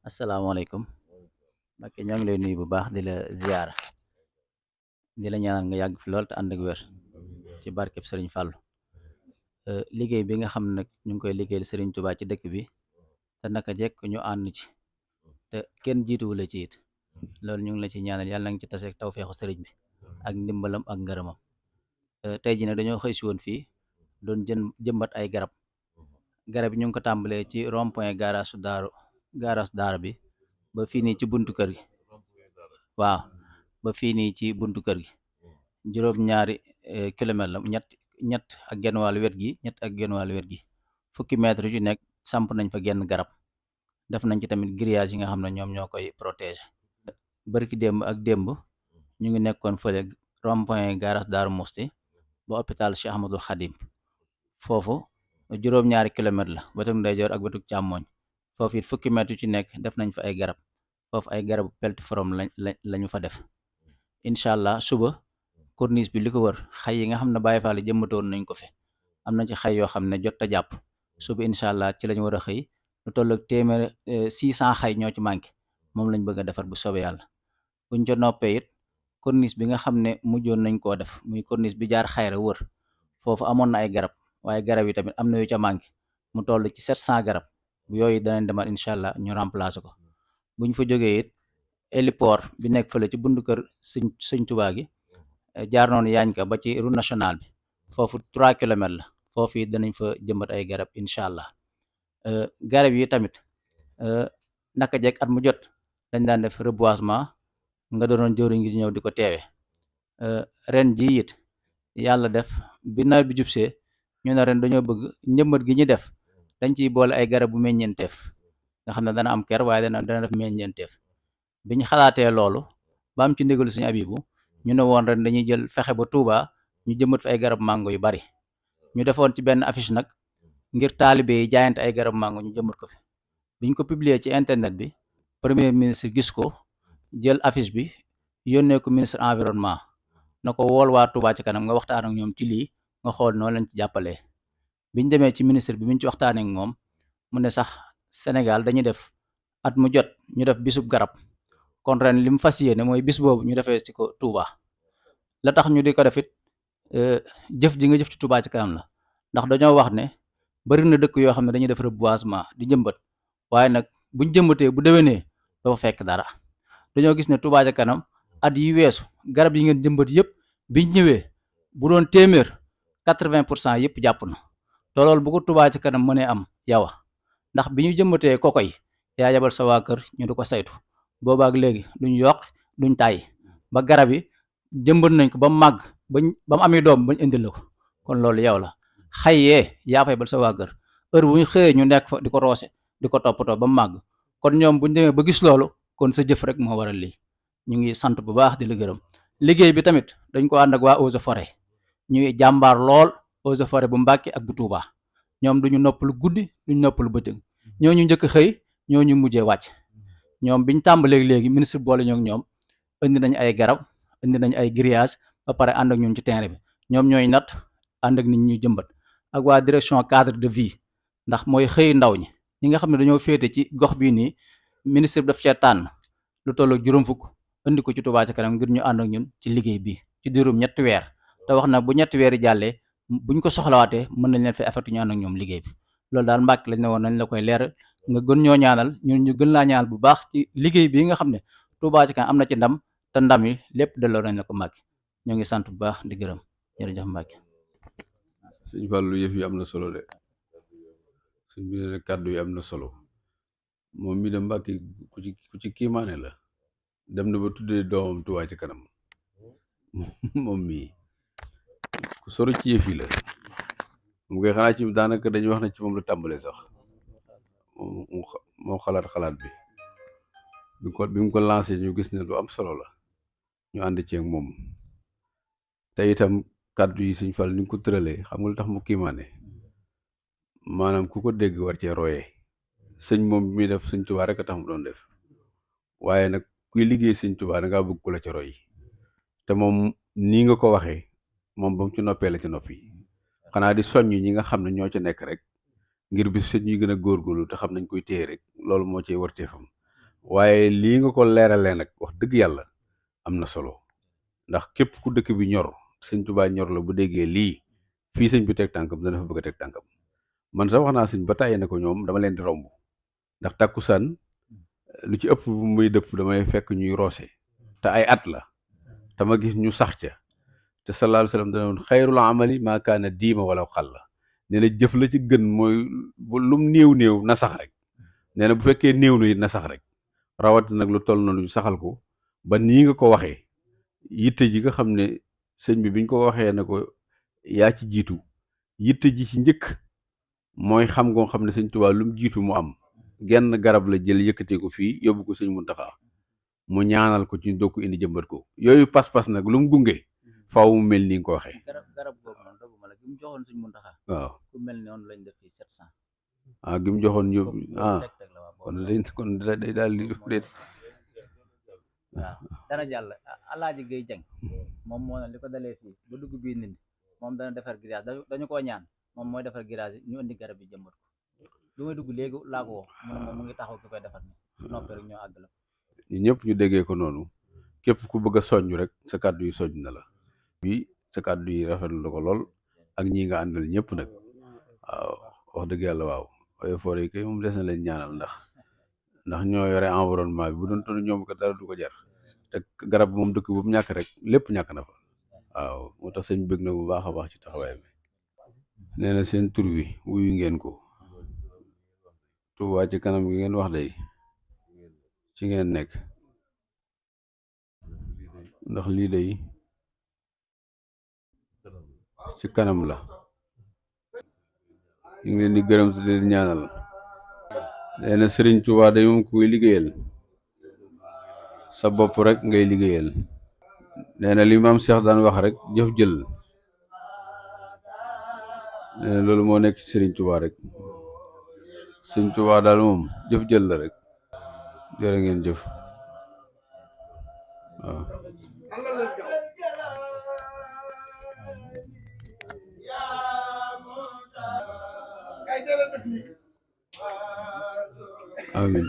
asalaamaaleykum Mbacke ñoo ngi lay nuyu bu baax di la ziyaara di la ñaanal nga yàgg fi lool te ànd ak wér ci barkeb Sëriñ Fàllu liggéey bi nga xam ne nag ñu ngi koy liggéeyal Sëriñ Tuubaa ci dëkk bi te naka jekk ñu ànd ci te kenn jiituwu la ci it loolu ñu ngi la ci ñaanal yàlla nga ci taseeg tawfeexu sëriñ bi ak ndimbalam ak ngërëmam. Tey ji ne dañoo xëy si woon fii doon jëmbat ay garab yi ñu ngi ko tàmbalee ci rond point garage daara bi ba fii nii ci buntu kër gi. waaw ba fii nii ci buntu kër gi juróom-ñaari kilomètre la ñett ak genn wàllu wet gi fukki mètre yu nekk samp nañ fa genn garab def nañ ci tamit grillage yi nga xam ne ñoom ñoo koy protéger. bërki démb ak démb ñu ngi nekkoon fële rond point garage Daaru Musti ba hôpital Cheikh Ahmadul Khadim foofu juróom-ñaari kilomètre la wetuk ndeyjoor ak wetuk càmmooñ foofu it fukki mètre yu ci nekk def nañ fa ay garab foofu ay garabu peltiform lañu fa def. incha allah suba corniche bi li ko wër xay yi nga xam ne Baye Fall jëmmatoon nañ ko fi am na ci xay yoo xam ne jot a jàpp suba incha allah ci lañu war a xëy lu toll ak téeméer 600 xay ñoo ci manqué moom lañ bëgg a defar bu soobee yàlla. buñ ca noppee it corniche bi nga xam ne mujjoon nañ koo def muy corniche bi jaar xayra wër foofu amoon na ay garab waaye garab yi tamit am na yu ca manqué mu toll ci 700 garab yooyu danañ demaat incha allah ñu remplacer ko. buñ fa jógee it héliport bi nekk fële ci buntu kër sëñ Tuubaa gi jaar noonu yaañ ka ba ci route nationale bi foofu 3 kilomètres la foofu it danañ fa jëmbat ay garab incha allah. garab yi tamit naka jekk at mu jot dañ daan def reboisement nga doonoon jëwriñ ngi ñëw di ko teewe ren ji it yàlla def bi nawet bi jubsee ñu ne ren dañoo bëgg njëmbat gi ñu def dañ ciy boole ay garab bu meññeenteef nga xam ne dana am ker waaye dana def meññeenteef. bi ñu xalaatee loolu ba am ci ndigalu Sëriñ Abibu ñu ne woon ren dañuy jël fexe ba Touba ñu jëmbat fi ay garab mango yu bari ñu defoon ci benn affiche nag ngir taalibe yi jaayante ay garab mango ñu jëmbat ko fi. biñ ko publier ci internet bi premier ministre gis ko jël affiche bi yónnee ko ministre environnement na ko wool waa Touba ci kanam nga waxtaan ak ñoom ci lii nga xool noonu lañ ci jàppalee. biñ demee ci ministre bi biñ ci waxtaanee ak moom mu ne sax Sénégal dañuy def at mu jot ñu def bisub garab. kon ren li mu fas yéene mooy bis boobu ñu defee ci ko Touba la tax ñu di ko def it jëf ji nga jëf ci Touba ci kanam la ndax dañoo wax ne bari na dëkk yoo xam ne dañuy def reboisement di jëmbat waaye nag buñ jëmbatee bu déwénee doo fekk dara dañoo gis ne Touba ci kanam at yi weesu garab yi ngeen jëmbat yëpp biñ ñëwee bu doon téeméer 80% yëpp jàpp na te loolu bu ko Touba ci kanam mënee am yow ndax bi ñu jëmbatee koko yi yaa yabal sa waa kër ñu di ko saytu. boobaak léegi duñ yokk duñ tàyyi ba garab yi jëmbat nañ ko ba mu màgg ba mu amee doom bañ indil la ko kon loolu yow la xayyee yaa fay bal sa waa kër heure bu ñu xëyee ñu nekk fa di ko roose di ko toppatoo ba mu màgg kon ñoom buñ demee ba gis loolu kon sa jëf rek moo waral lii ñu ngi sant bu baax di la gërëm. liggéey bi tamit dañ ko ànd ak waa Eaux et Forêts ñuy jàmbaar lool Eaux et Forêts bu Mbàkke ak bu Touba ñoom duñu noppalu guddi duñu noppalu bëccëg ñoo ñu njëkk xëy ñoo ñu mujjee wàcc. ñoom biñ tàmbalee léegi ministre boole ñoo ak ñoom indi nañ ay garab indi nañ ay grillage ba pare ànd ak ñun ci terrain bi ñoom ñooy nat ànd ak nit ñi jëmbat ak waa direction cadre de vie ndax mooy xëy ndaw ñi nga xam ne dañoo féete ci gox bii nii ministre bi daf cee tànn lu toll ak juróom fukk indi ko ci Touba ci kanam ngir ñu ànd ak ñun ci liggéey bi ci diirum 3 weer te wax na bu 3 weer yi jàllee buñ ko soxlawaatee mën nañ leen fi affecté ñu ànd ak ñoom liggéey bi loolu daal Mbàkke lañ ne woon nañ la koy leeral nga gën ñoo ñaanal ñun ñu gën laa ñaanal bu baax ci liggéey bi nga xam ne Touba ci kanam am na ci ndam te ndam yi lépp delloo nañ la ko Mbàkke ñoo ngi sant bu baax di gërëm jërëjëf Mbàkke. sëñ Fallou yëf yi am na solo de sëñ bi ne kàddu yi am na solo moom mi de Mbàkke ku ci kiimaane la dem na ba tuddee doomam Touba ci kanam moom mii ku sori ci yëf yi la mu koy xanaa ci daanaka dañuy wax ne ci moom la tàmbalee sax moo xalaat bi mu ko lancé ñu gis ne lu am solo la ñu ànd ceeg moom te itam kàddu yi suñ fal ni nga ko tëralee xam nga lu tax mu kiimaane maanaam ku ko dégg war cee royee sëñ moom bi muy def sëñ Tuubaa rek a tax mu doon def waaye nag kuy liggéey sëñ Tuubaa da ngaa bëgg ku la ci roy te moom nii nga ko waxee moom ba mu ci noppee la ci noppi xanaa di soññ ñi nga xam ne ñoo ci nekk rek ngir bis set ñuy gën a góorgóorlu te xam nañ koy téye rek loolu moo ciy warteefam waaye lii nga ko leeralee nag wax dëgg yàlla am na solo ndax képp ku dëkk bi ñor sëñ Tuubaa ñor la bu déggee lii fii sëñ bi teg tànkam dana fa bëgg a teg tànkam man sax wax naa sëñ ba tàyyi ne ko ñoom dama leen di romb ndax takkusaan lu ci ëpp bu muy dëpp damay fekk ñuy roose te ay at la te ma gis ñu sax ca te sallallahu alayhi wa sallam dana woon xayrul amali maa kaana diima wala xal la nee na jëf la ci gën mooy lum néew na sax rek nee na bu fekkee néew na it na sax rek rawati nag lu toll noonu ñu saxal ko ba nii nga ko waxee yitte ji nga xam ne sëñ bi biñ ko waxee ne ko yaa ci jiitu yitte ji ci njëkk mooy xam ngoo xam ne sëñ Tuubaa lu mu jiitu mu am genn garab la jël yëkkatee ko fii yóbbu ko sëñ Muntaxa mu ñaanal ko ci doo ko indi jëmbat ko yooyu pas-pas nag lu mu gunge faaw mu mel ni nga ko waxee. garab boobu noonu doguma la gi mu joxoon sëñ Muntaxa waaw ku mel ni noonu lañ def fii 700. gi mu joxoon yóbbu teg la waaw kon day daal di waaw dana jàll Alaaji Gay Jeng moom moo ne li ko dalee fii ba dugg bii nit moom dana defar grillage dañu koo ñaan moom mooy defar grillage yi ñu indi garab yi jëmbat ko lu may dugg léegi laa ko wax mu ne moom mu ngi taxaw ki koy defar ni noppi rek ñoo àgg la ñu ñëpp ñu déggee ko noonu képp ku bëgg a soññ rek sa kàddu yi soññ na la bi sa kàddu yi rafetlu ko lool ak ñi nga àndal ñëpp nag waaw wax dëgg yàlla waaw ooy foor yi kay moom des na leen ñaanal ndax ñoo yore environnement bi bu doon toon ñoom ko dara du ko jar te garab moom dëkk bu mu ñàkk rek lépp ñàkk na fa waaw moo tax sëñ bëgg na bu baax a baax ci taxawaay bi nee na seen tur wi wuyu ngeen ko Touba ci kanam gi ngeen wax day ci ngeen nekk ndax lii day ci kanam la ñu ngi leen di gërëm te leen ñaanal nee na Sëriñ Touba day moom kuy liggéeyal sa bopp rek ngay liggéeyal nee na li maam Cheikh daan wax rek jëf jël nee na loolu moo nekk ci Sëriñ Touba rek Sëriñ Touba daal moom jëf jël la rek jërë ngeen jëf waaw amiin